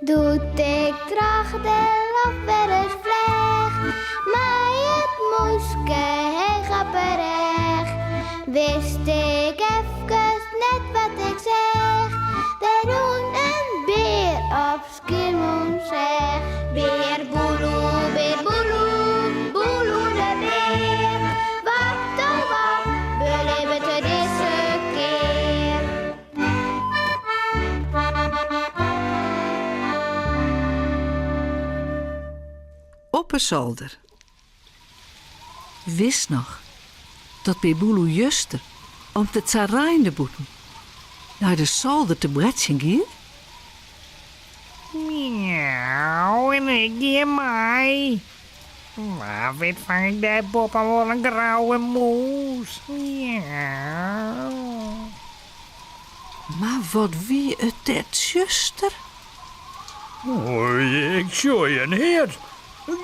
Doe't ik troch de loft wer ris fleach, mei it mûske heech op 'e rêch, wist ik efkes net wat ik seach. Der rûn in bear op Skiermûntseach. Bear Boeloe, bear Boeloe, Boeloe de bear. Wat oh wat belibbet er dizze kear? Op 'e solder. Witst noch dat Bear Boeloe juster, om't it sa reinde bûten, nei de solder te boartsjen gie? Miauw, en ik gean mei. Wa wit fang ik dêr boppe wol in grauwe mûs. Miauw. Mar wat wie it dêr tsjuster. Oei, ik sjoch je neat.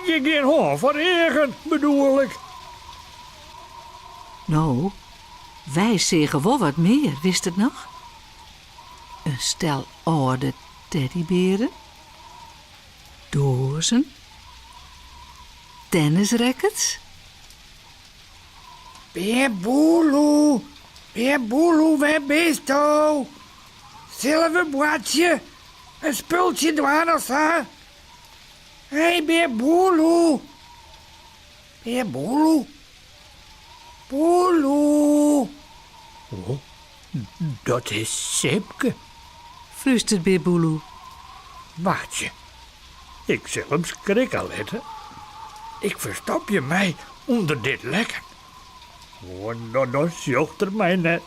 Gjin hân foar eagen, bedoel ik. No, wy seagen wol wat mear, witst it noch? In stel âlde teddybearen, doazen, tennisrackets. Bear Boeloe, Bear Boeloe, wêr bisto? Sille we boartsje? In spultsje dwaan of sa? Hé, Bear Boeloe! Bear Boeloe? Boeloe! Oh, dat is Sipke. Flústeret Bear Boeloe. Wachtsje, ik sil him skrikke litte. Ik ferstopje my ûnder dit lekken. Oh, no, dan sjocht er my net.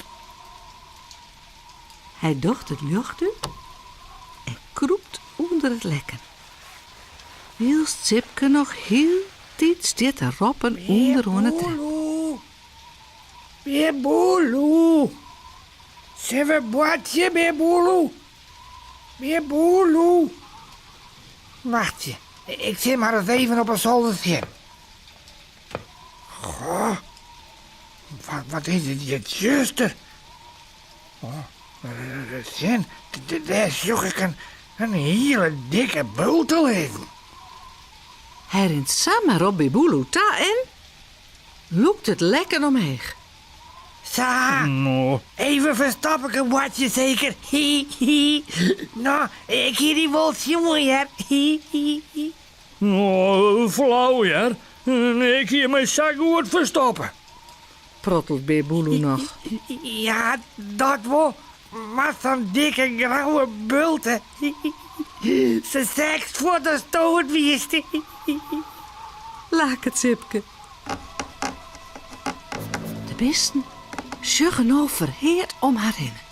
Hy docht it ljocht út en krûpt ûnder it lekken. Wylst Sipke noch hieltyd stiet te roppen ûnderoan 'e trep. Bear Boeloe! Sille we boartsje, Bear Boeloe? Bear Boeloe! Wachtsje, ik sil mar ris even op 'e solder sjen. Goh, wat is it hjir tsjuster. Oh, sjen, dêr sjoch ik in hiele dikke bulte lizzen. Hy rint samar op Bear Boeloe ta en lûkt it lekken omheech. Sa, even ferstopperke boartsje seker. Hi, hi. No, ik hie dy wol sjoen, hear. Hi, hi, hi. Oh, flau hear. Ik hie my sa goed ferstoppe. Prottelt Bear Boeloe noch. Ja, dat wol. Mar sa'n dikke grauwe bulte. Se seachst fuort datsto it wiest. Laket Sipke. De bisten sjogge no ferheard om har hinne.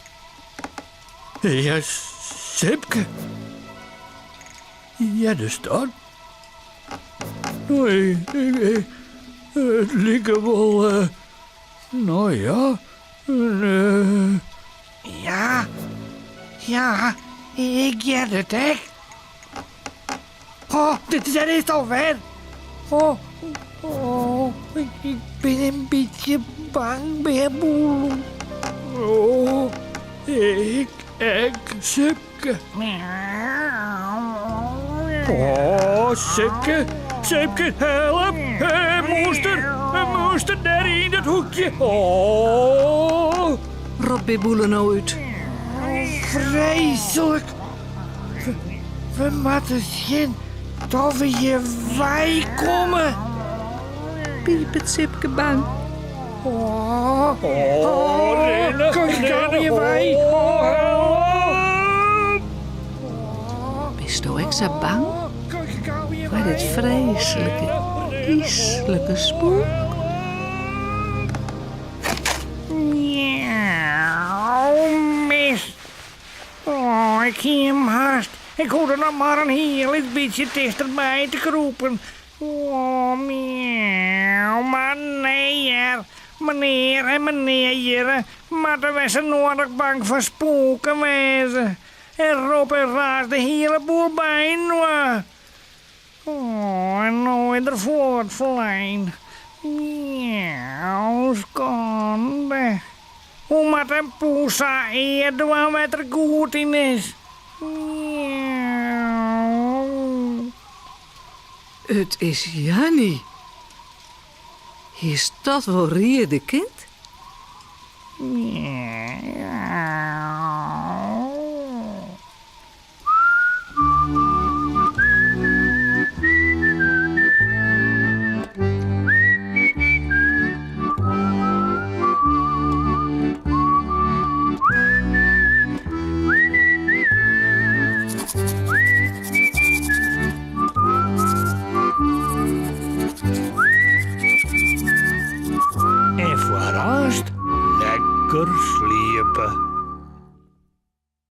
Ja, Sipke. Heardest dat? Nee, it like wol, no ja, in. Ja, ja, ik hear it ek. Oh, dêr is it alwer. Oh, oh, ik bin in bytsje bang, Bear Boeloe. Oh, ik ek, Sipke. Oh, Sipke, Sipke, help! In mûnster, in mûnster dêr yn dat hoekje. Oh! Ropt Bear Boeloe no út. Freeslik. We moatte sjen dat we hjir wei komme. Pipet Sipke bang. Oh, oh, rinne, kom ik gau rinne, hjir wei. Oh, help! Bisto ek sa bang Kom ik gau hjir foar dit wei. freeslike, yslike spoek? Miauw, mis. Oh, ik hie him hast. Ik hoegde noch mar in hiel lyts bytsje tichterby te krûpen. Oh, miauw, mar nee hear. Menear en menear hjirre moatte wer sa noadich bang foar spoeken wêze. En rop en raas de hiele boel byinoar. Oh, en no is er fuortflein. Miauw, skande. Hoe moat in poes sa eat dwaan wêr't er goed yn is? Miauw. It is Janny. Hiest dat wol riede kind? Miauw.